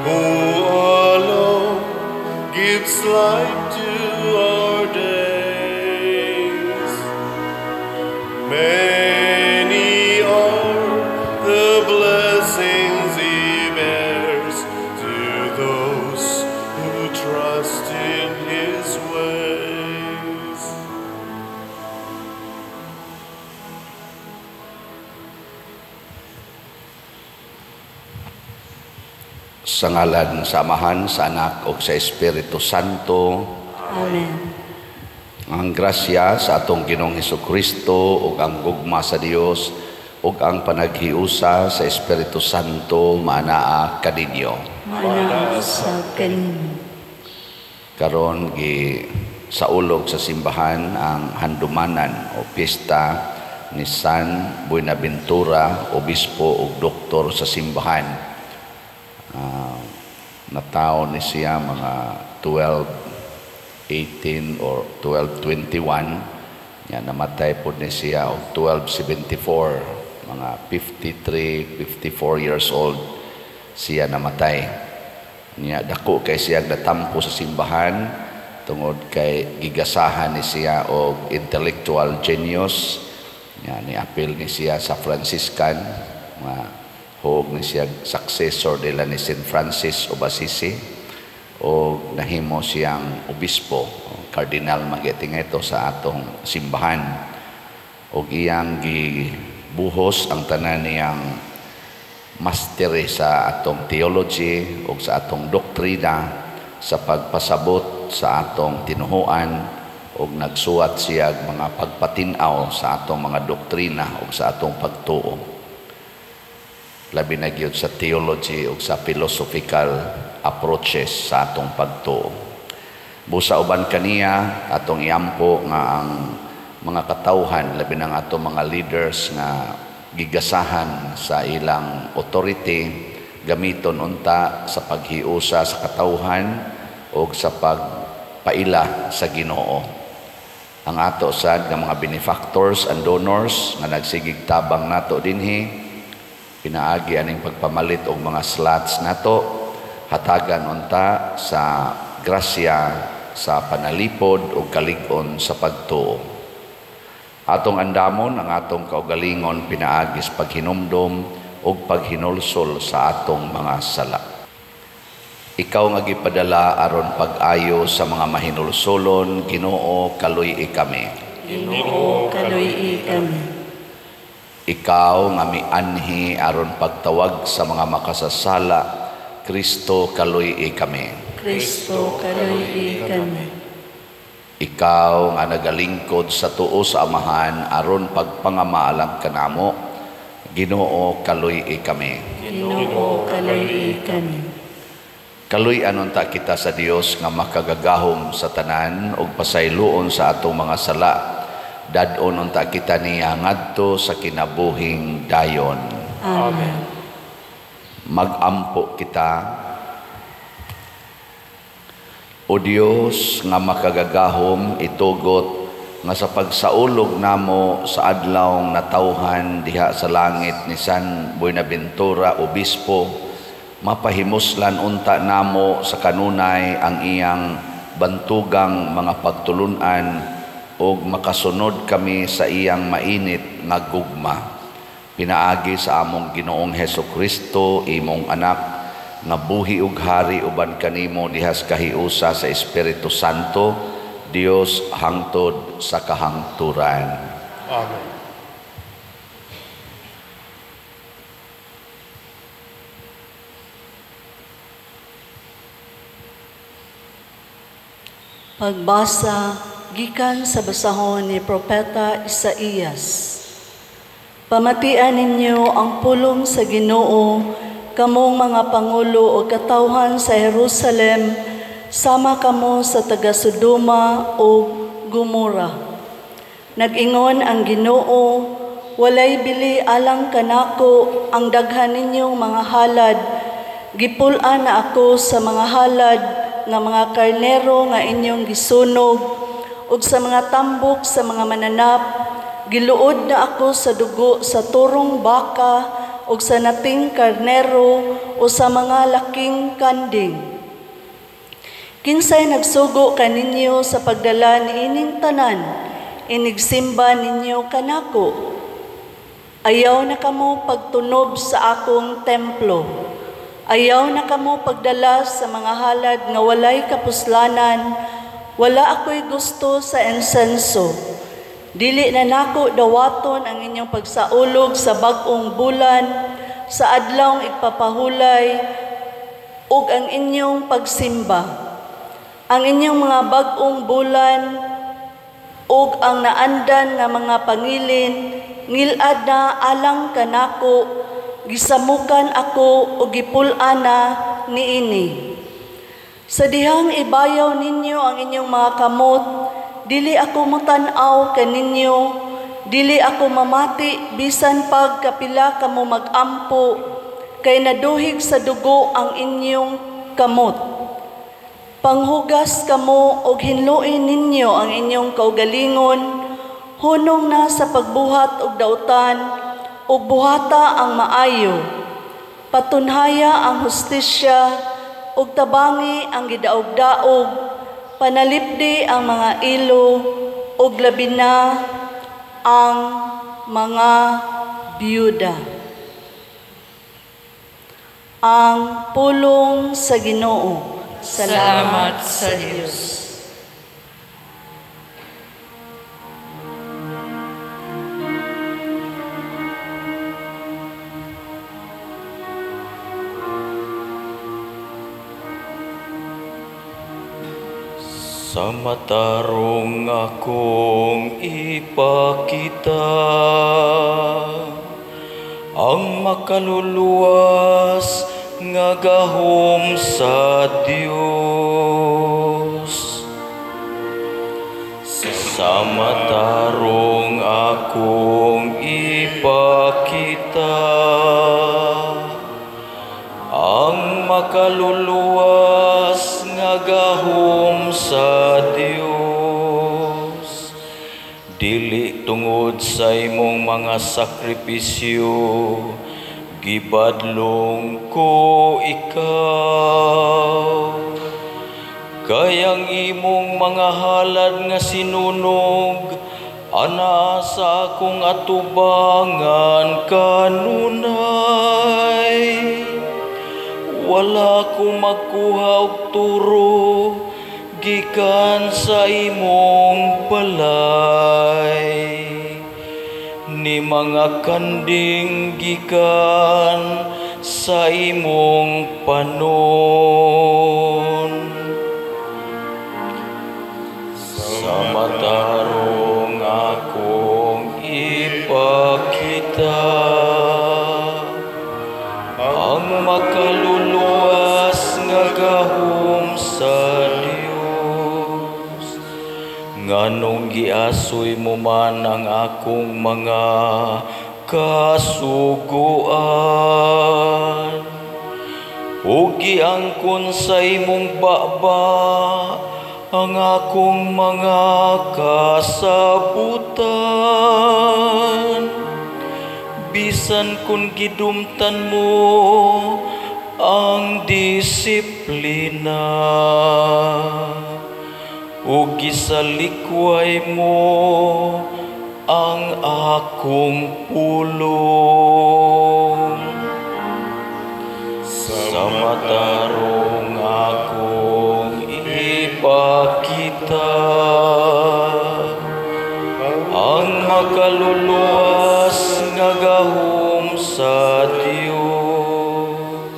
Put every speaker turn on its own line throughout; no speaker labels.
Who alone gives life to our days. Many are the blessings he bears to those who trust in his ways.
Sa ngalan sa Amahan, sa Anak ug sa Espiritu Santo.
Amen.
Ang grasya sa atong Ginoong Hesukristo ug ang gugma sa Dios ug ang panaghiusa sa Espiritu Santo maanaa kaninyo.
Maanaa sa kaninyo.
Karon gi saulog sa simbahan ang handumanan o piyesta ni San Buenaventura, obispo ug doktor sa simbahan. Natawo ni siya mga 1218 or 1221. Ya, namatay pod ni siya og 1274, mga 53, 54 years old siya namatay. Niya dako kay siya natampo sa simbahan tungod kay gigasahan ni siya og intellectual genius. Niya niapil ni siya sa Franciscan, mga huog ni siya successor nila ni Saint Francis of Assisi, o nahimo siyang obispo, cardinal magiting ito sa atong simbahan. Og iyang gibuhos ang tanan niyang mastery sa atong theology o sa atong doktrina sa pagpasabot sa atong tinuhuan, og nagsuwat siya mga pagpatin-aw sa atong mga doktrina o sa atong pagtuo. Labi na gyud sa theology o sa philosophical approaches sa atong pagtuo. Busa uban kaniya atong iampo nga ang mga katawhan, labi na ang atong mga leaders nga gigasahan sa ilang authority, gamiton unta sa paghiusa sa katawhan o sa pagpaila sa Ginoo. Ang ato sad nga mga benefactors and donors nga nagsigig tabang nato dinhi, pinaagi aning pagpamalit og mga slots nato, hatagan unta sa grasya sa panalipod ug kalig-on sa pagtuo. Atong andamon ang atong kaugalingon pinaagi sa paghinumdom ug paghinulsol sa atong mga sala. Ikaw nga gipadala aron pag-ayo sa mga mahinulsolon, Ginoo, kaluy-i kami.
Ginoo, kaluy-i kami.
Ikaw nga mianhi aron pagtawag sa mga makasasala, Kristo, kaluy-i kami.
Kristo, kaluy-i kami.
Ikaw nga nagalingkod sa tuo sa Amahan aron pagpangamaalang kanamo, Ginoo, kaluy-i kami.
Ginoo, kaluy-i kami.
Kaluy-an unta kita sa Dios nga makagagahom sa tanan ug pasayloon sa atong mga sala. Dad-on unta kita niya ngadto sa kinabuhing dayon.
Amen.
Magampo kita. O Dios nga makagagahom, itugot nga sa pagsaulog namo sa adlawng natawhan diha sa langit ni San Buenaventura Obispo, mapahimuslan unta namo sa kanunay ang iyang bantugang mga pagtulun-an ug makasunod kami sa iyang mainit nga gugma. Pinaagi sa among Ginoong Hesukristo, imong anak, nga buhi ug hari uban kanimo dihas kahiusa sa Espiritu Santo, Dios hangtod sa kahangturan.
Amen.
Pagbasa gikan sa basahon ni Propeta Isaías. Pamatian ninyo ang pulong sa Ginoo, kamong mga pangulo o katawhan sa Jerusalem, sama kamo sa taga Sodoma o Gomora. Nag-ingon ang Ginoo, walay bili alang kanako ang daghan ninyong mga halad. Gipul-an na ako sa mga halad nga mga karnero nga inyong gisunog, ug sa mga tambok sa mga mananap. Giluod na ako sa dugo sa turong baka ug sa nating karnero o sa mga laking kanding. Kinsay nagsugo kaninyo sa pagdala niining tanan, inigsimba ninyo kanako. Ayaw na kamo pagtunob sa akong templo. Ayaw na kamo pagdala sa mga halad nga walay kapuslanan. Wala ako'y gusto sa insenso. Dili na nako dawaton ang inyong pagsaulog sa bag-ong bulan, sa adlawng igpapahulay, ug ang inyong pagsimba. Ang inyong mga bag-ong bulan ug ang naandan nga mga pangilin, ngilad na alang kanako, gisamukan ako o gipul-an na niini. Sa dihang ibayaw ninyo ang inyong mga kamot, dili ako mutan-aw kaninyo, dili ako mamati bisan pag kapila kamo magampo, kay naduhig sa dugo ang inyong kamot. Panghugas kamo og hinluin ninyo ang inyong kaugalingon, hunong na sa pagbuhat og dautan, ug buhata ang maayo. Patunhaya ang hustisya, ug tabangi ang gidaog-daog, panalipdi ang mga ilo, ug labi na ang mga biyuda. Ang pulong sa Ginoo.
Salamat sa Diyos.
Sa matarong akong ipakita ang makaluluwas nga gahom sa Dios. Sa matarong akong ipakita ang makaluluwas nga gahom sa Dios. Dili tungod sa imong mga sakripisyo, gibadlong ko ikaw. Kay ang imong mga halad nga sinunog, ana sa akong atubangan kanunay. Wala ko magkuha og turo gikan sa imong balay, ni mga kanding gikan sa imong panon. Sa matarong akong ipakita ang makaluluwas nga gahom sa Dios. Nganong giasoy mo man ang akong mga kasuguan, ug giangkon sa imong baba ang akong mga kasabutan. Bisan kung gidumtan mo ang disiplina, ug gisalikway mo ang akong pulong. Sa matarong akong ipakita ang makaluluwas nga gahom sa Dios.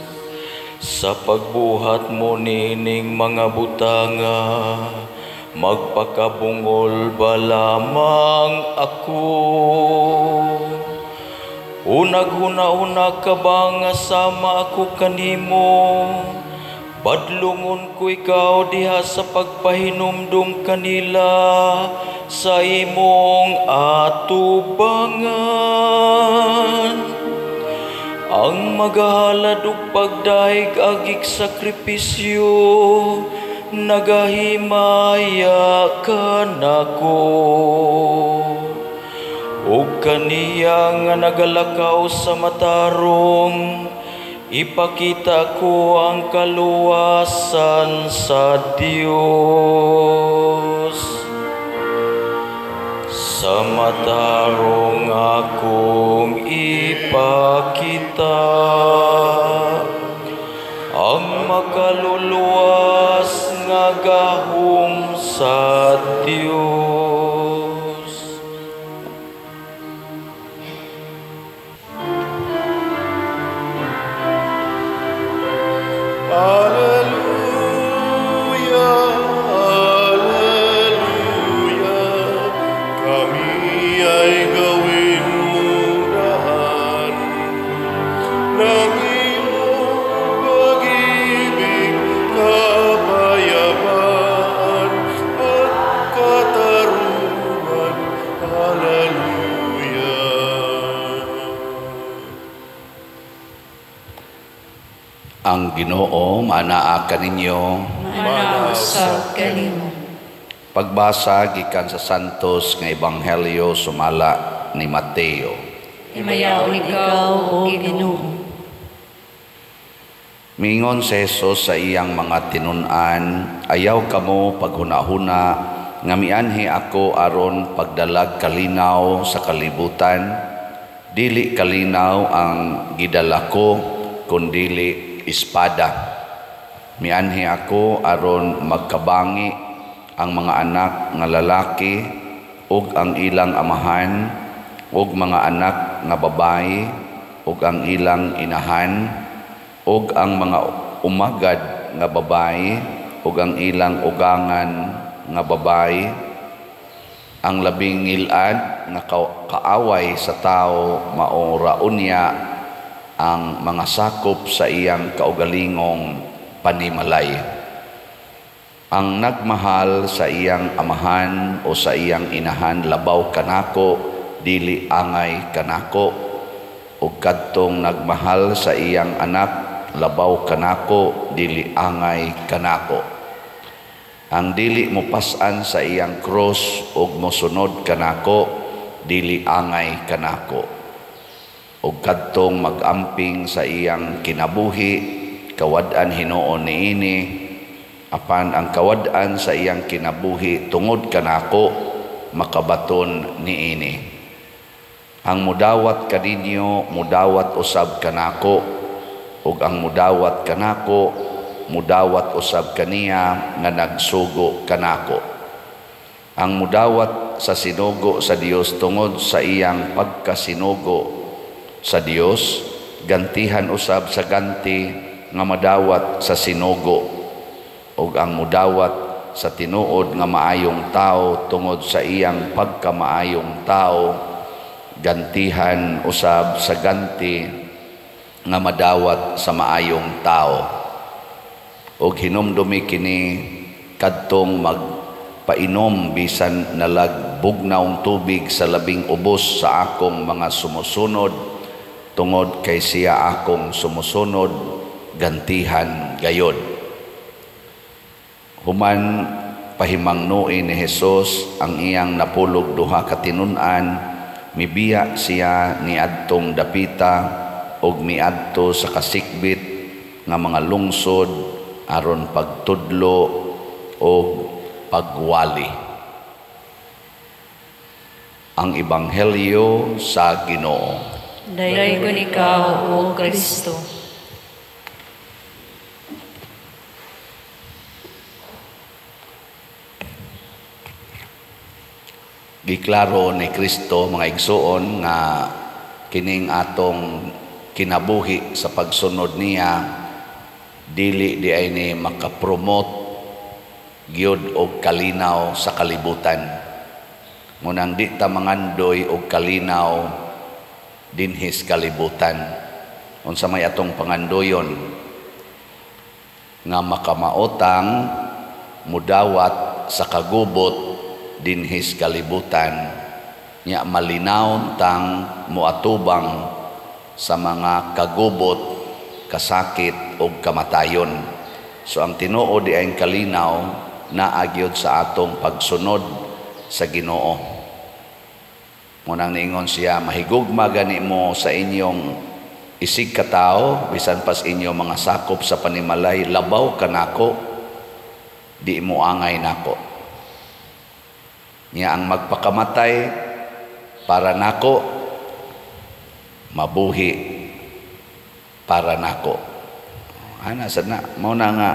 Sa pagbuhat mo nining mga butanga, magpakabungol ba lamang ako? O naghuna-huna ka ba nga sama ako kanimo? Badlungon ko ikaw diha sa pagpahinumdum kanila sa imong atubangan. Ang magahalad og pagdahig agig sakripisyo, nagahimaya kanako. Og kaniya nga nagalakaw sa matarong, Ipakita ko ang kaluwasan sa Dios. Sa matarong akong ipakita ang makaluluwas nga gahom sa Dios.
Alleluia, Alleluia, kami ay gawin mong daan ng iyong pag-ibig, kapayapaan at katarungan. Alleluia.
Ang Ginoo manaa kaninyo.
Manaa usab kanimo.
Pagbasa gikan sa Santos nga Ebanghelyo sumala ni Mateo.
Himayaon ikaw, O Ginoo.
Mingon si Jesus sa iyang mga tinun-an, ayaw kamo paghunahuna nga mianhi ako aron pagdalag kalinaw sa kalibutan. Dili kalinaw ang gidala ko, kundili espada. Mianhi ako aron magkabangi ang mga anak nga lalaki ug ang ilang amahan, ug mga anak nga babayi ug ang ilang inahan, ug ang mga umagad nga babayi ug ang ilang ugangan nga babayi. Ang labing ngilad nga kaaway sa tao mao ra unya ang mga sakop sa iyang kaugalingong panimalay. Ang nagmahal sa iyang amahan o sa iyang inahan labaw kanako, dili angay kanako. Ug kadtong nagmahal sa iyang anak labaw kanako, dili angay kanako. Ang dili mopas-an sa iyang krus ug mosunod kanako, dili angay kanako. Ug kadtong mag-amping sa iyang kinabuhi, kawad-an hinuon niini, apan ang kawad-an sa iyang kinabuhi tungod kanako, makabaton niini. Ang mudawat kaninyo, mudawat usab kanako, ug ang mudawat kanako, mudawat usab kaniya nga nagsugo kanako. Ang mudawat sa sinugo sa Dios tungod sa iyang pagkasinugo sa Dios, gantihan usab sa ganti nga madawat sa sinugo, ug ang mudawat sa tinuod nga maayong tao tungod sa iyang pagkamaayong tao, gantihan usab sa ganti nga madawat sa maayong tao. Ug hinumdumi kini kadtong magpainom bisan nalag bugnawng tubig sa labing ubos sa akong mga sumusunod, tungod kay siya akong sumusunod, gantihan gayod. Human pahimangnuin ni Jesus ang iyang napulog duha ka tinun-an, mibiya siya niadtong dapita ug miadto sa kasikbit nga mga lungsod aron pagtudlo og pagwali. Ang Ebanghelyo sa Ginoo.
Daygon ikaw, O Kristo.
Giklaro ni Kristo, mga igsuon, nga kining atong kinabuhi sa pagsunod niya dili di ay ni makapromote gyud og kalinaw sa kalibutan. Munang di ta mangandoy og kalinaw dinhis kalibutan. Unsa may atong pangandoyon nga makamaotang mudawat sa kagubot dinhis kalibutan, nya malinaw tang moatubang sa mga kagubot, kasakit ug kamatayon. So ang tinuod di ay kalinaw naa gyud sa atong pagsunod sa Ginoo. Munang niingon siya, mahigugma gani mo sa inyong Isig ka tao, bisan pas inyo mga sakop sa panimalay, labaw kanako, di mo angay nako. Nya ang magpakamatay para nako, mabuhi para nako. Ana sad na, mao na nga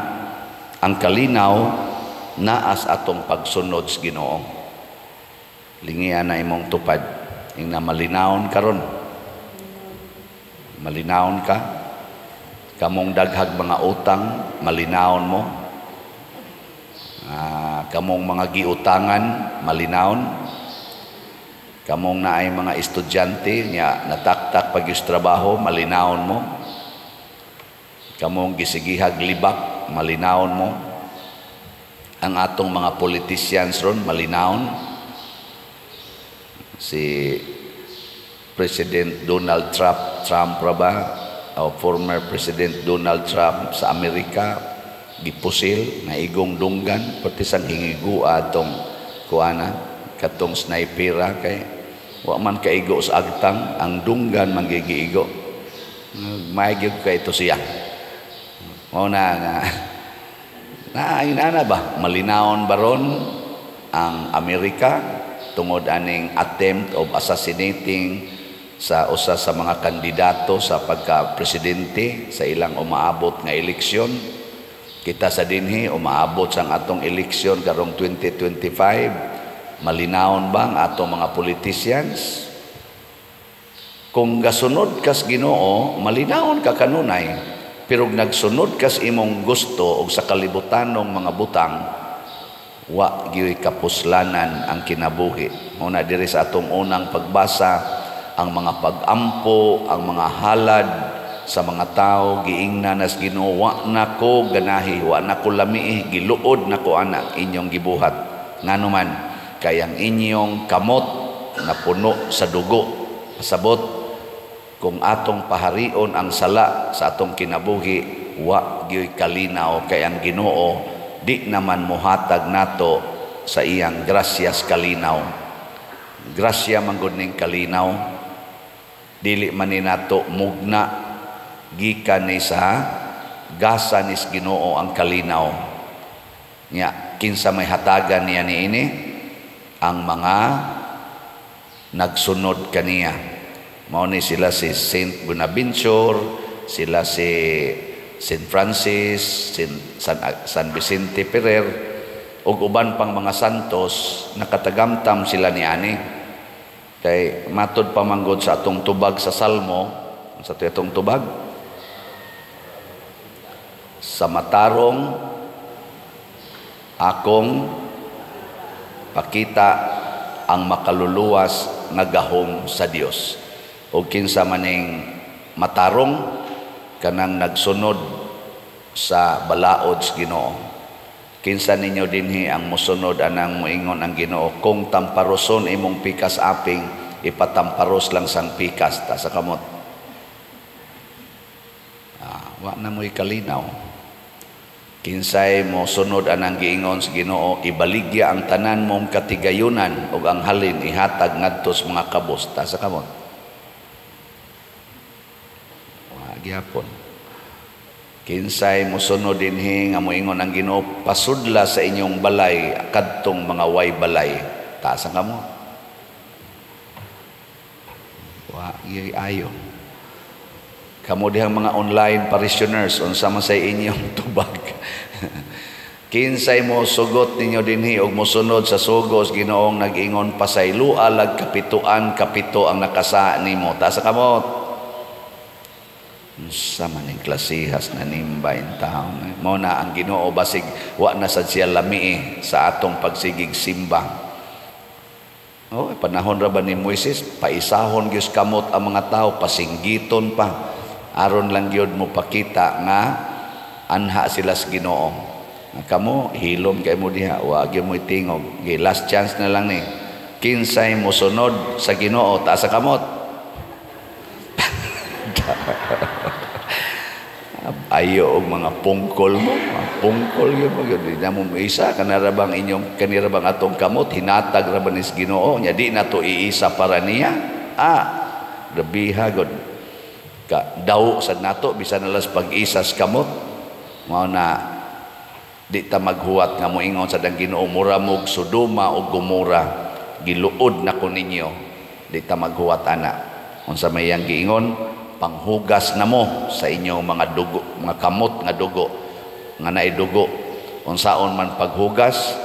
ang kalinaw naas atong pagsunod sa Ginoo. Lingian na imong tupad, ingna malinawon karon. Malinawon ka, kamong daghag mga utang, malinawon mo. Kamong mga giutangan, malinawon. Kamong naay mga estudyante nya nataktak pag trabaho, malinawon mo. Kamong gisigihag libak, malinawon mo. Ang atong mga politicians ron, malinawon. Si President Donald Trump, Trump ra ba? O former President Donald Trump sa Amerika, gipusil, naigong dunggan, pati sang hingigua atong kuana, katong snipera kay wa man kaigo sa agtang, ang dunggan manggigiigo. Maayog kay ito siya. Mao na nga na ba malinawon baron ang Amerika tungod aning attempt of assassinating sa usa sa mga kandidato sa pagka-presidente sa ilang umaabot nga eleksyon. Kita sa dinhi umaabot sang atong eleksyon karong 2025, malinawon ba ang atong mga politicians? Kung gasunod kas Ginoo, malinawon ka kanunay. Pero nagsunod kas imong gusto og sa kalibutanong mga butang, wa gyud kapuslanan ang kinabuhi. Mao na diri sa atong unang pagbasa, ang mga pag-ampo, ang mga halad sa mga tao, giingnan nas Ginoo, wa na ko ganahi, wa na ko lamii, giluod na ko ana inyong gibuhat. Ngano man, kay ang inyong kamot na puno sa dugo. Pasabot, kung atong paharion ang sala sa atong kinabuhi, wa gyud kalinaw kay ang Ginoo di naman mohatag nato sa iyang grasyas kalinaw. Grasya man gud ning kalinaw, dili man ni nato mugna, gikan ni sa gasa nis Ginoo ang kalinaw. Nya kinsa may hatagan niya niini? Ang mga nagsunod kaniya. Mao ni sila si Saint Bonaventure, sila si Saint Francis, San Vicente Ferrer, ug uban pang mga santos, nakatagamtam sila ni ani. Kay matod pa manggod sa atong tubag sa Salmo, sa atong tubag, sa matarong akong pakita ang makaluluwas nga gahom sa Dios. O kinsa maning matarong kanang nagsunod sa balaod sa Ginoo. Kinsa ninyo dinhi ang mosunod anang moingon ang Ginoo, kung tamparoson imong pikas aping, ipatamparos lang sang pikas ta sa kamot. Wa na mo'y kalinaw. Kinsay mo sunod anang giingon sa Ginoo, ibaligya ang tanan mong katigayunan ug ang halin ihatag ngadto sa mga kabos ta sa kamot. Wa gyapon. Kinsay mosunod dinhi nga moingon ang Ginoo, pasudla sa inyong balay kadtong mga way balay, taas ang kamot. Wa gyud ayo. Kamo dihang mga online parishioners, unsa man sa inyong tubag. Kinsay mo sugot ninyo dinhi og mosunod sa sugos Ginoong nag-ingon, pasayloa lag kapituan kapito ang nakasa nimo, taas ang kamot. Unsa man ning klasihas na nimba in town. Mao na ang Ginoo basig wa na sad siya lamii sa atong pagsigig simba. Oh, panahon ra ba ni Moises, paisahon gyud kamot ang mga tao, pasinggiton pa aron lang gyud mo pakita nga anha sila sa Ginoo. Kamo hilom kay mo diha, wa gyud mo itingog. Gi last chance na lang ni. Kinsay mosunod sa Ginoo, taas sa kamot. Ayo og mga pungkol mo, mga pungkol gyud mo gyud. Di na mo isa kanara bang inyong kanira bang atong kamot hinatag ra ba ni Ginoo nya di na to iisa para niya. Grabiha gud. Ka daw sad nato bisan alas pag-isas kamot. Mao na di ta maghuwat nga moingon sad ang Ginoo, mura mog Sodoma o Gomora, giluod na ko ninyo. Di ta maghuwat ana. Unsa may iyang giingon, panghugas na mo sa inyong mga dugo, mga kamot nga dugo, nga naay dugo. Unsaon man paghugas,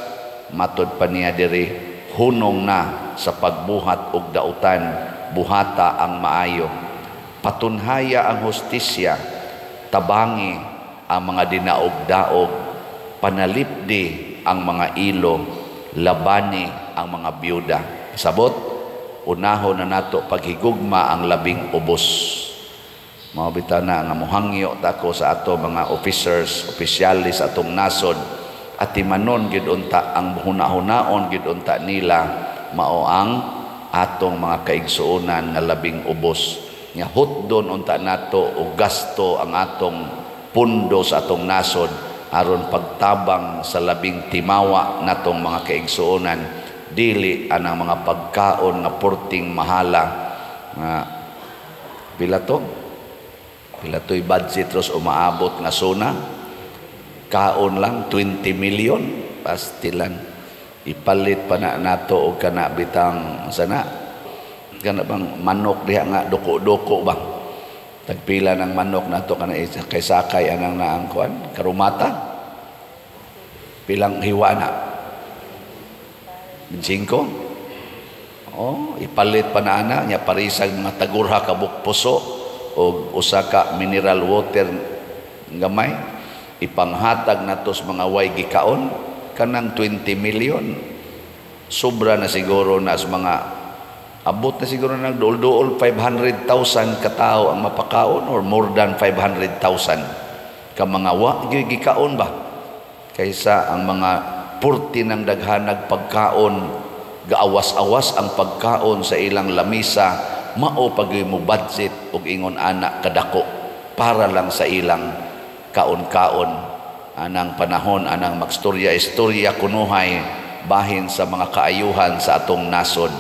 matod pa niya diri, hunong na sa pagbuhat og dautan, buhata ang maayo. Patunhaya ang hustisya, tabangi ang mga dinaog-daog, panalipdi ang mga ilo, labani ang mga byuda. Sabot, unahon na nato paghigugma ang labing ubos. Mao bitaw na nga mohangyo ta ko sa ato mga officers, opisyalis atong nasod, atimanon gid unta ang huna-hunaon gid unta nila mao ang atong mga kaigsuonan nga labing ubos. Nga hutdon unta nato og gasto ang atong pundo sa atong nasod aron pagtabang sa labing timawa natong mga kaigsuonan, dili anang mga pagkaon nga porting mahala nga pila to? Pila to'y budget ros umaabot nga suna? Kaon lang 20 million pastilan. Ipalit pa na nato og kana bitang sana kana bang manok diha nga duko-duko ba? Tagpila ng manok nato kana kay sakay anang naang kuan karumata. Pilang hiwa na? 5. Oh, ipalit pa na ana nya parisag mga tagurha ka bukpuso og usa ka mineral water gamay, ipanghatag nato sa mga way gikaon kanang 20 million. Sobra na siguro na sa mga abot na siguro ng duol-duol 500,000 katao ang mapakaon or more than 500,000 ka mga wa gikaon ba, kaysa ang mga purti ng daghanag pagkaon, gaawas-awas ang pagkaon sa ilang lamisa, mao pag mo budget og ingon ana kadako para lang sa ilang kaon-kaon. Anang panahon anang magstorya-istorya kunuhay bahin sa mga kaayuhan sa atong nasod.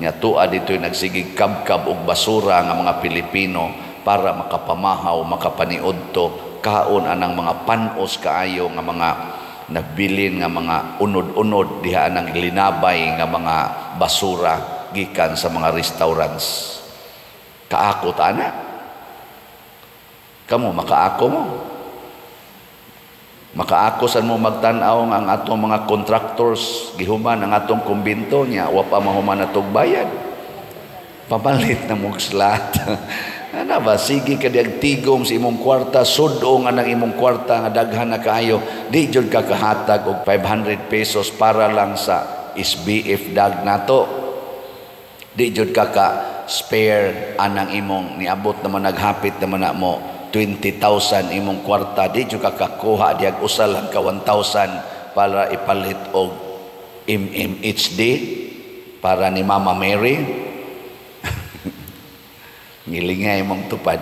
Nga tua dito'y nagsigig kabkab og basura nga mga Pilipino para makapamahaw, makapaniudto, kaon anang mga panos kaayo nga mga nagbilin nga mga unod-unod diha anang linabay nga mga basura gikan sa mga restaurants. Kaako ta ana. Kamo makaako mo. Makaako san mo magtan-aw ang atong mga contractors gihuman ang atong kumbinto niya wa pa mahuman atong bayad. Pamalit na mong slat. Ana ba sige ka diag tigom sa imong kwarta, sud-ong anang imong kwarta nga daghan na kaayo, di jud ka kahatag og 500 pesos para lang sa SBF dag nato. Di jud ka ka spare anang imong niabot naman naghapit naman na mo 20,000 imong kwarta, di jud ka kakuha diag usa lang ka 1,000 para ipalit og MMHD para ni Mama Mary. Ngilingay mong tupad.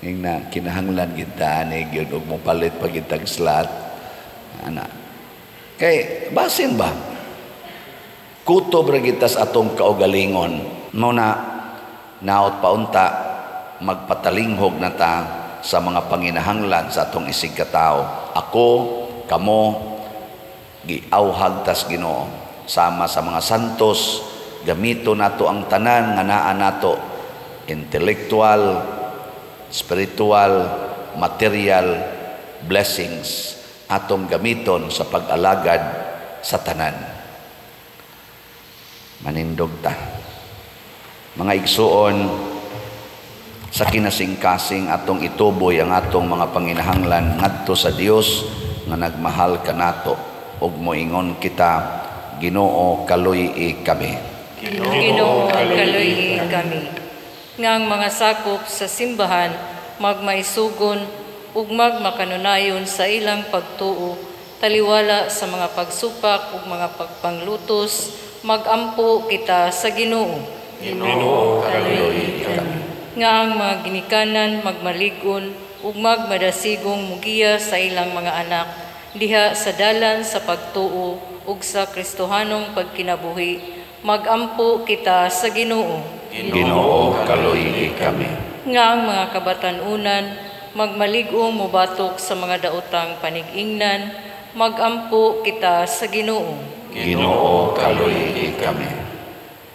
Ingna kinahanglan kita ani gyud og mopalit pa kitag slot ana. Kay basin ba? Kutob ra kita sa atong kaugalingon. Mao na naot paunta magpatalinghog na ta sa mga panginahanglan sa atong isig katao. Ako, kamo, giauhag tas Ginoo sama sa mga santos, gamito nato ang tanan nga naa nato, intellectual, spiritual, material blessings atong gamiton sa pag-alagad sa tanan. Manindog ta. Mga igsuon, sa kinasingkasing atong ituboy ang atong mga panginahanglan ngadto sa Dios nga nagmahal kanato, ug moingon kita, Ginoo kaluy-i kami.
Ginoo kaluy-i kami. Nga ang mga sakop sa simbahan magmaisugon ug magmakanunayon sa ilang pagtuo, taliwala sa mga pagsupak ug mga pagpanglutos, magampo kita sa Ginoo.
Ginoo kaluy-i
kami.
Nga ang mga ginikanan magmalig-on ug magmadasigong mugiya sa ilang mga anak diha sa dalan sa pagtuo ug sa Kristohanong pagkinabuhi, magampo kita sa Ginoo.
Ginoo kaluy-i kami.
Nga ang mga kabatan-unan magmalig-ong mobatok sa mga daotang panig-ingnan, magampo kita sa Ginoo.
Ginoo, kaluy-i kami.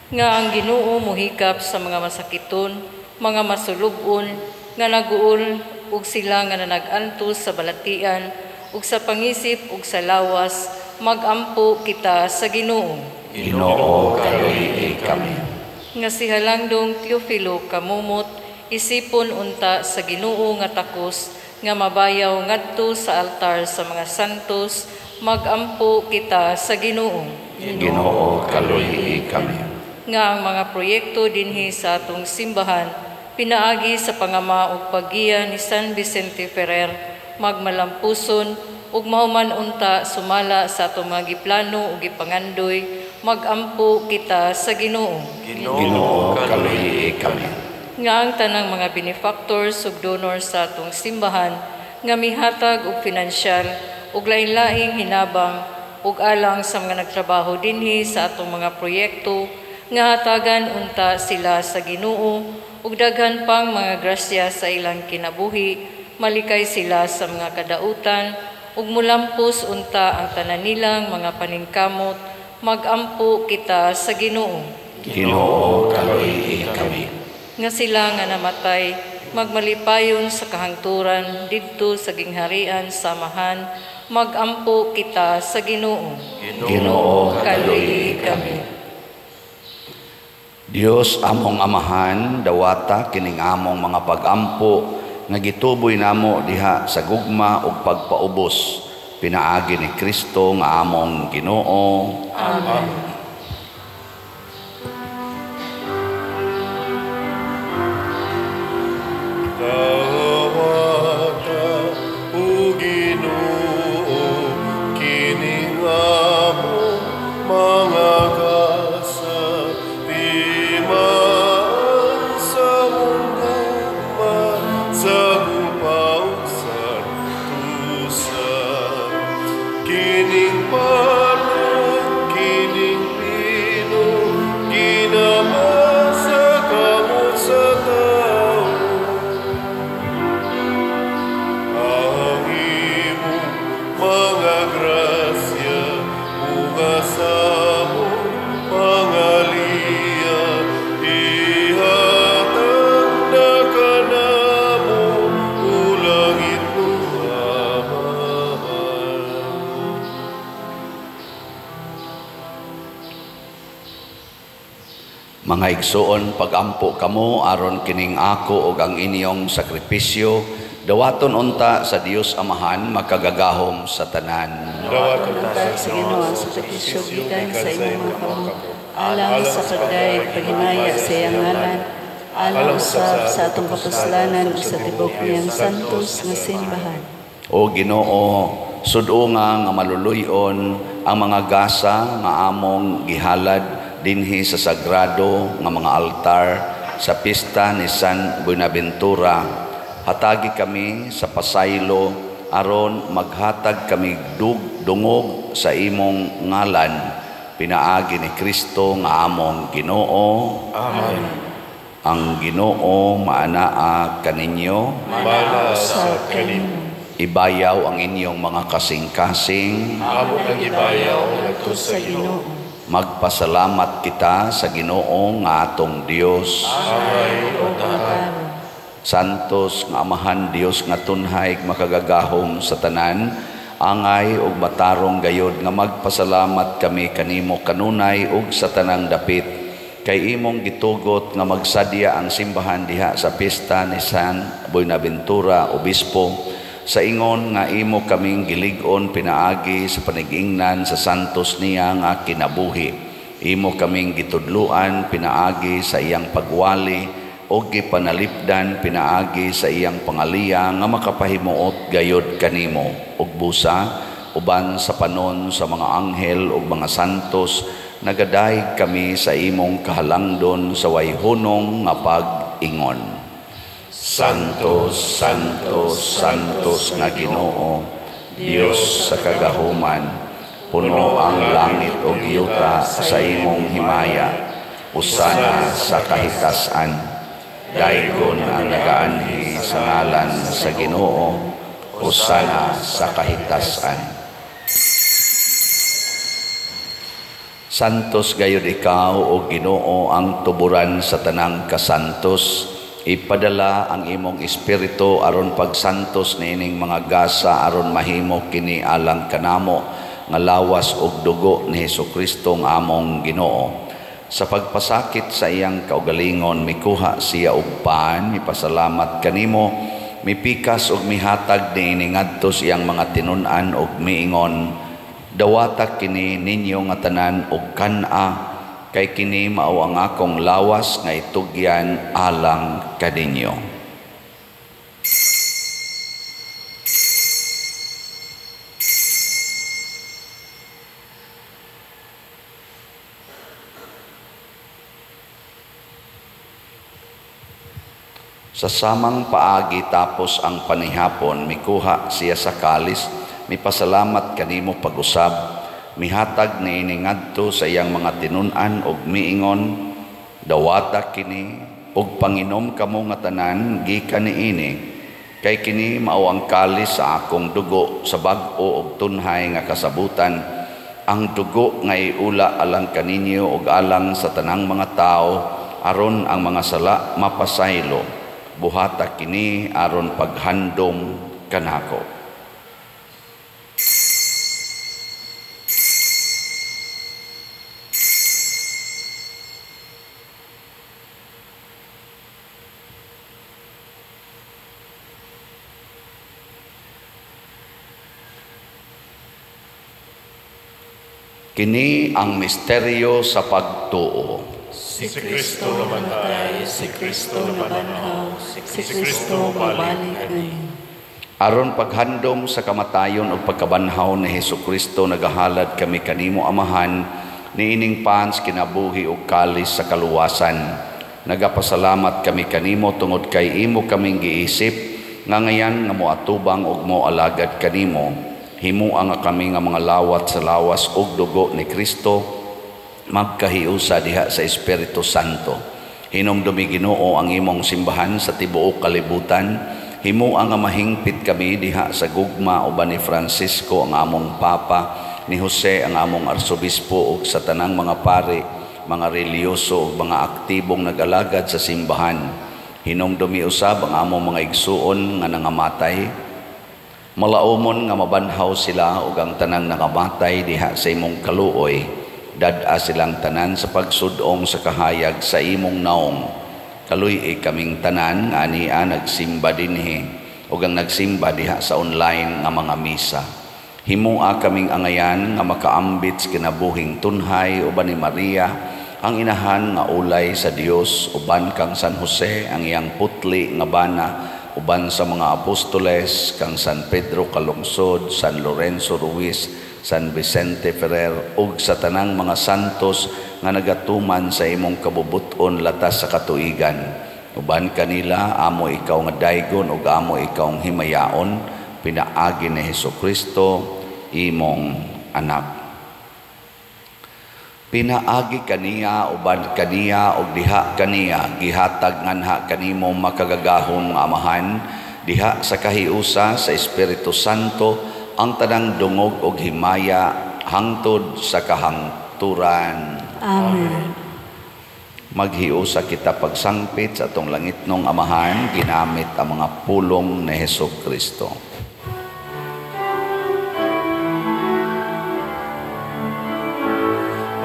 Nga ang Ginoo mohikap sa mga masakiton, mga masulub-on, nga naguol ug sila nga nanagantos sa balatian ug sa pangisip ug sa lawas, magampo kita sa Ginoo.
Ginoo, kaluy-i kami.
Nga si Halangdong Teofilo kamumot, isipon unta sa Ginoo nga takos nga mabayaw ngadto sa altar sa mga santos, magampo kita sa Ginoo.
Ginoo, kaluy-i kami.
Nga ang mga proyekto dinhi sa atong simbahan pinaagi sa pangama ug paggiya ni San Vicente Ferrer magmalampuson ug mahuman unta sumala sa atong mga giplano ug gipangandoy, magampo kita sa Ginoo.
Ginoo, kaluy-i kami.
Nga ang tanang mga benefactors ug donors sa atong simbahan nga mihatag og pinansyal ug lain-laing hinabang ug alang sa mga nagtrabaho dinhi sa atong mga proyekto, nga hatagan unta sila sa Ginoo ug daghan pang mga grasya sa ilang kinabuhi, malikay sila sa mga kadautan ug mulampos unta ang tanan nilang mga paningkamot, magampo kita sa Ginoo.
Ginoo, kaluy-i kami.
Nga sila nga namatay magmalipayon sa kahangturan didto sa gingharian sa Amahan, magampo kita sa Ginoo.
Ginoo, kaluy-i kami. Dios among Amahan, dawata kining among mga pagampo nga gituboy namo diha sa gugma ug pagpaubos pinaagi ni Kristo nga among Ginoo.
Amen.
Dawata o Ginoo kining among mga gasa, timaan sa mong gugma sa gupa ug santusa. Kining pano, kining pino, ginama sa kamot sa tao. Ang imong mga grasya, bunga sa among pangaliya, ihatag na kanamo, o langit mong Amahan.
Mga igsoon, pagampo kamo aron kining ako ug ang inyong sakripisyo dawaton unta sa Dios Amahan makagagahom sa tanan.
Dawaton
Unta sa Ginoo ang sakripisyo gikan sa imong mga kamot, alang sa pagdayeg paghimaya sa iyang ngalan, alang usab sa atong kapuslanan ug sa tibok niyang santos nga simbahan.
O Ginoo, sud-unga nga maluluy-on ang mga gasa nga among gihalad dinhi sa sagrado nga mga altar sa pista ni San Buenaventura. Hatagi kami sa pasaylo aron maghatag kami dungog sa imong ngalan, pinaagi ni Kristo nga among Ginoo.
Amen.
Ang Ginoo maanaa kaninyo,
Maanaa sa kanimo.
Ibayaw ang inyong mga kasing-kasing.
Amo ang ibayaw ngadto sa Ginoo.
Magpasalamat kita sa Ginoo nga atong Dios.
Angay
ug matarong.
Santos nga Amahan, Dios nga tunhay makagagahom sa tanan, angay ug matarong gayod nga magpasalamat kami kanimo kanunay ug sa tanang dapit, kay imong gitugot nga magsadya ang simbahan diha sa pista ni San Buenaventura Obispo, sa ingon nga imo kaming gilig-on pinaagi sa panigingnan sa santos niya nga kinabuhi. Imo kaming gitudluan pinaagi sa iyang pagwali o gipanalipdan pinaagi sa iyang pangaliya nga makapahimuot gayod kanimo ug busa uban sa panon sa mga anghel ug mga santos nagadayeg kami sa imong kahalangdon sa wayhunong nga pag-ingon. Santos, Santos, Santos nga Ginoo, Dios sa kagahuman, puno ang langit ug yuta sa imong himaya, usana sa kahitasan. Daygon ang nagaanhi sa ngalan sa Ginoo, hosana sa kahitasan. Santos gayud ikaw o Ginoo, ang tuburan sa tanang kasantos. Ipadala ang imong espiritu aron pagsantos niining mga gasa aron mahimo kini alang kanamo nga lawas ug dugo ni Hesukristo nga among Ginoo. Sa pagpasakit sa iyang kaugalingon, mikuha siya og pan, mipasalamat kanimo, mipikas ug mihatag niini ngadto sa iyang mga tinun-an ug miingon, dawata kini ninyo nga tanan og kan-a, kay kini mao ang akong lawas nga itugyan alang kaninyo. Sa samang paagi tapos ang panihapon, mikuha siya sa kalis, mipasalamat kanimo pag-usab, mihatag niini ngadto sa iyang mga tinun-an ug miingon, dawata kini ug panginom kamo nga tanan gikan niini, kay kini mao ang kalis sa akong dugo sa bag-o ug tunhay nga kasabutan, ang dugo nga iula alang kaninyo ug alang sa tanang mga tawo aron ang mga sala mapasaylo. Buhata kini aron paghandom kanako. Kini ang misteryo sa pagtuo.
Si Kristo namatay, si Kristo nabanhaw, si Kristo mabalik ngayon.
Aron paghandom sa kamatayon ug pagkabanhaw ni Hesukristo, nagahalad kami kanimo Amahan, niining pans kinabuhi ug kalis sa kaluwasan. Nagapasalamat kami kanimo tungod kay imo kaming giisip nga ngayan nga moatubang ug moalagad kanimo. Himua nga kami nga mga lawat sa lawas ug dugo ni Kristo, magkahiusa diha sa Espiritu Santo. Hinumdumi Ginoo ang imong simbahan sa tibuok kalibutan. Himua nga mahingpit kami diha sa gugma uban ni Francisco ang among Papa, ni Jose ang among Arsobispo ug sa tanang mga pari, mga relihiyoso ug mga aktibong nag-alagad sa simbahan. Hinumdumi usab ang among mga igsuon nga nangamatay. Malaumon nga mabanhaw sila ug ang tanang nangamatay diha sa imong kaluoy. Dad-a silang tanan sa pagsudong sa kahayag sa imong naong. Kaluy-i kaming tanan nga ania nagsimba dinhi ug ang nagsimba diha sa online nga mga misa. Himua kaming angayan nga makaambit sa kinabuhing tunhay uban ni Maria ang inahan nga ulay sa Dios, uban kang San Jose ang iyang putli nga bana, uban sa mga apostoles kang San Pedro Calungsod, San Lorenzo Ruiz, San Vicente Ferrer ug sa tanang mga santos nga nagatuman sa imong kabubut-on latas sa katuigan. Uban kanila amo ikaw nga daygon ug amo ikaw ang himayaon, pinaagi ni Hesukristo imong anak. Pinaagi kaniya, uban kaniya ug diha kaniya gihatag nganha kanimo makagagahom nga Amahan diha sa kahiusa sa Espiritu Santo ang tanang dungog og himaya hangtod sa kahangturan.
Amen.
Maghiusa kita pagsangpit sa atong langitnong Amahan ginamit ang mga pulong ni Hesukristo.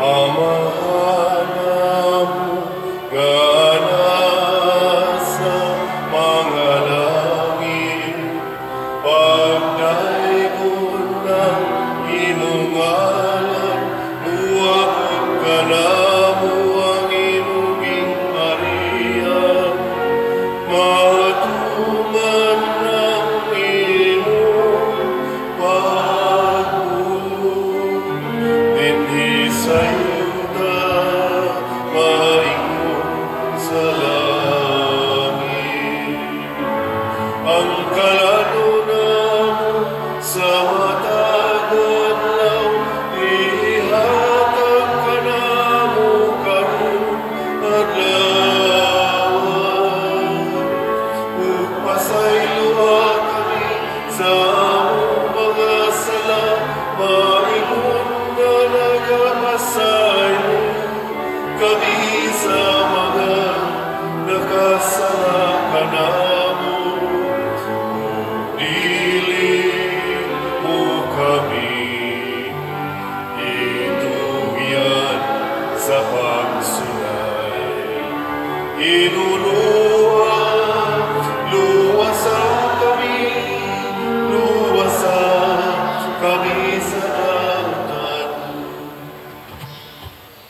Amahan amo nga nasa mga langit, pagdaygon ng imong ngalan, muabot kanamo ang imong gingharian, matuman ang imong pagbuot dinhi sa yuta, maingon sa langit. Ang kalano namo sa matag adlaw, ihatag kanamo karon adlaw.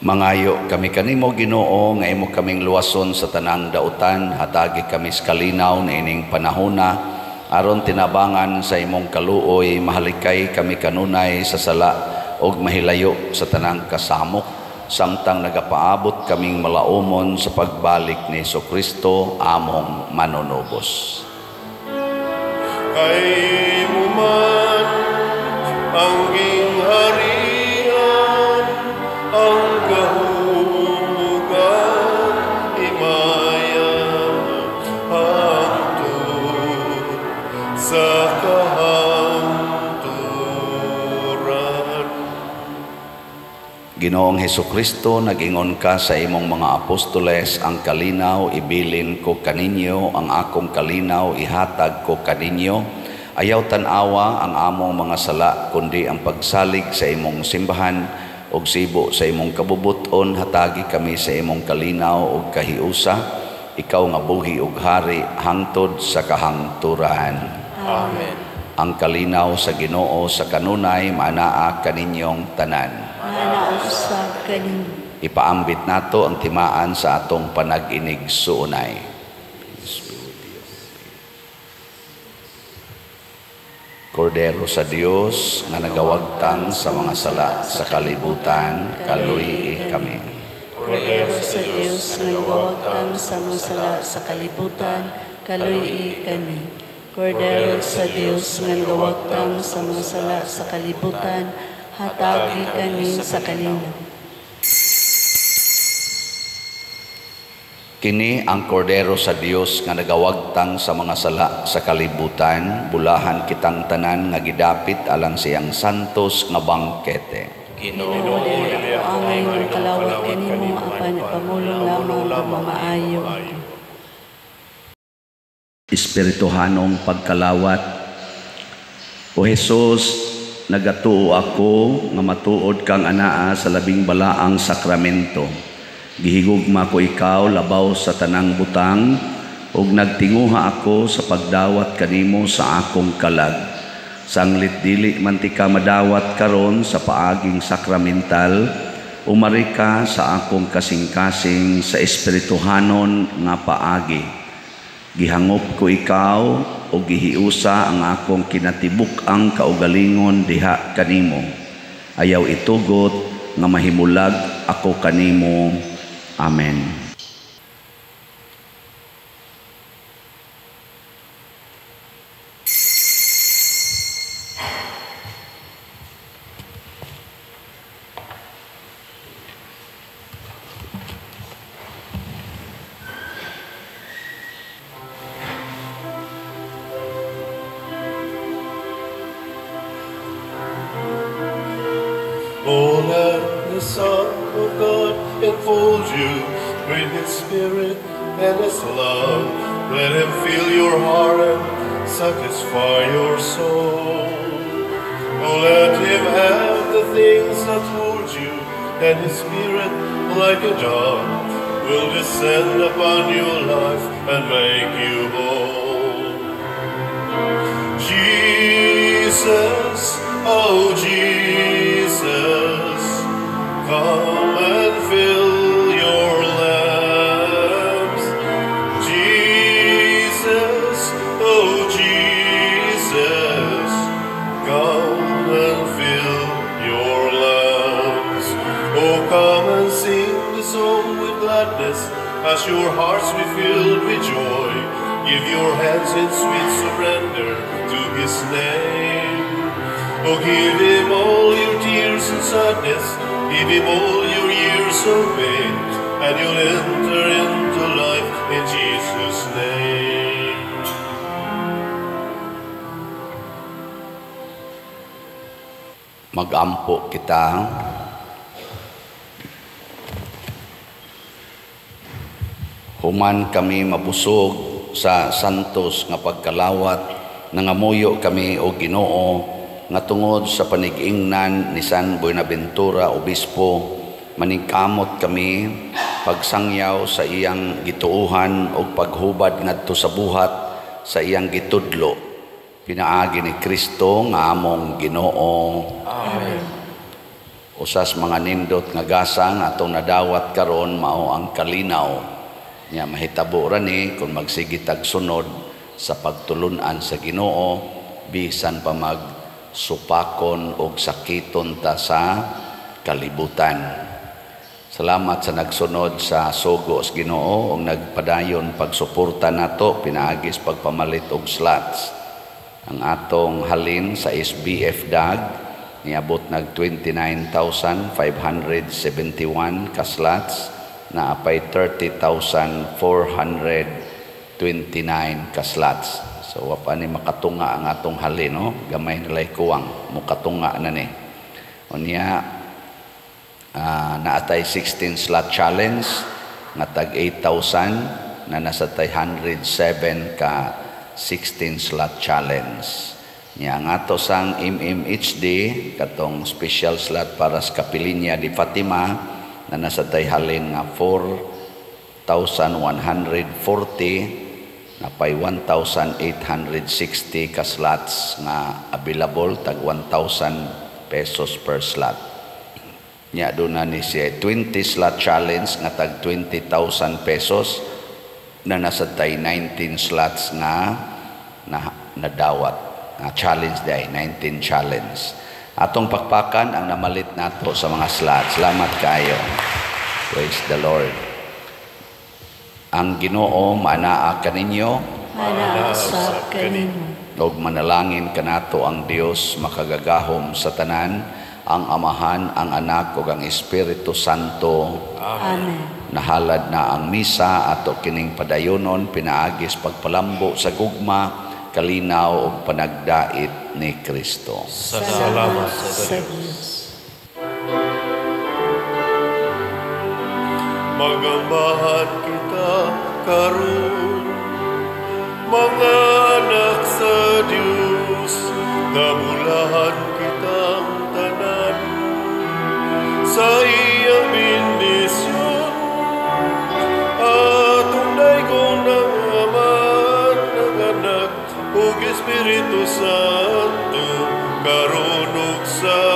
Mangayo kami kanimo, Ginoo, nga imo kaming luwason sa tanang dautan, hatagi kami sa kalinaw niining panahona, aron tinabangan sa imong kaluoy, mahalikay kami kanunay sa sala ug mahilayo sa tanang kasamok, samtang nagapaabot kaming malaumon sa pagbalik ni Hesukristo among manunubos.
Kay mo man ang gingharian, ang gahom ug himaya, hangtod sa kahangturan.
Ginoong Hesukristo, nag-ingon ka sa imong mga apostoles, ang kalinaw ibilin ko kaninyo, ang akong kalinaw ihatag ko kaninyo. Ayaw tan-awa ang among mga sala, kundi ang pagsalig sa imong simbahan ug sibo sa imong kabubuton, hatagi kami sa imong kalinaw ug kahiusa. Ikaw nga buhi ug hari hangtod sa kahangturan.
Amen.
Ang kalinaw sa Ginoo sa kanunay maanaa kaninyong tanan.
Maanaa usab kaninyo.
Ipaambit nato ang timaan sa atong panag-inig suunay. Kordero sa Dios nga nagawagtang sa mga sala sa kalibutan, kaluyi kami.
Kordero sa Dios nga nagawagtang sa mga sala sa kalibutan, kaluyi kami. Kordero sa Dios nga nagawagtang sa mga sala sa kalibutan, hatagi kami sa kalinaw.
Kini ang kordero sa Dios nga nagawagtang sa mga sala sa kalibutan, bulahan kitang tanan nga gidapit alang siyang santos nga bangkete.
Ginoo,
dili ako angay nga kalawat kanimo, apan ipamulong lamang ang mamaayo ako.
Espirituhanong pagkalawat. O Jesus, nagatuo ako nga matuod kang anaa sa labing balaang sakramento. Gihigugma ko ikaw labaw sa tanang butang, ug nagtinguha ako sa pagdawat kanimo sa akong kalag. Sanglit dili man ti ka madawat karon sa paaging sakramental, umari ka sa akong kasing-kasing sa espirituhanon nga paagi. Gihangop ko ikaw o gihiusa ang akong kinatibuk-ang kaugalingon diha kanimo. Ayaw itugot nga mahimulag ako kanimo. Amen.
Oh, let the Son of God enfold you with His Spirit and His love. Let Him fill your heart and satisfy your soul. Oh, let Him have the things that hold you, and His Spirit, like a dove, will descend upon your life and make you whole. Jesus, oh Jesus, come and fill your lamps. Jesus, oh Jesus, come and fill your lamps. Oh, come and sing the song with gladness, as your hearts be filled with joy. Give your hands in sweet surrender to His name. Oh, give Him all your tears and sadness, give Him all your years of pain, and you'll enter into life in Jesus' name.
Magampo kita. Human kami mabusog sa santos nga pagkalawat, nangamuyo kami o Ginoo nga tungod sa panig-ingnan ni San Buenaventura Obispo, maningkamot kami pagsangyaw sa iyang gituohan og paghubad ngadto sa buhat sa iyang gitudlo. Pinaagi ni Kristo nga among Ginoo.
Amen.
Usas mga nindot nga gasang atong nadawat karon mao ang kalinaw. Nya mahitabo ra ni kung magsige tag sunod sa pagtulunan sa Ginoo bisan pa magsupakon og sakiton ta sa kalibutan. Salamat sa nagsunod sa sugo sa Ginoo ug nagpadayon pagsuporta nato pinaagis pagpamalit og slots. Ang atong halin sa SBF DAG niabot nag 29,571 ka slots, naapay 30,429 ka slots. So wa pa ni makatunga ang atong halin, no? Gamay nilay kuwang mukatunga na ni. Unya naatay 16 slot challenge nga tag 8,000 na nasa tay 107 ka 16 slot challenge. Nya ang ato sang MMHD katong special slot para sa Kapilinya di Fatima na nasa tay halin nga 4,140, napay 1,860 ka slots nga available, tag 1,000 pesos per slot. Nya doon na ni siya 20 slot challenge nga tag 20,000 pesos na nasa tay 19 slots nga na nadawat. Nga challenge day, 19 challenge. Atong pakpakan ang namalit nato sa mga slots. Salamat kayo. Praise the Lord. Ang Ginoo maanaa kaninyo.
Maanaa sab kaninyo.
Ug manalangin kanato ang Dios makagagahom sa tanan, ang Amahan, ang Anak ug ang Espiritu Santo.
Amen.
Nahalad na ang misa, ato kining padayonon pinaagis pagpalambo sa gugma, kalinaw ug panagdait ni Kristo.
Salamat sa Dios.
Magambahan kita karon, mga anak sa Dios, nabulahan kitang tanan sa iyang bendisyon. Atong daygon ang Ama, ang Anak ug Espiritu Santo, karon ug sa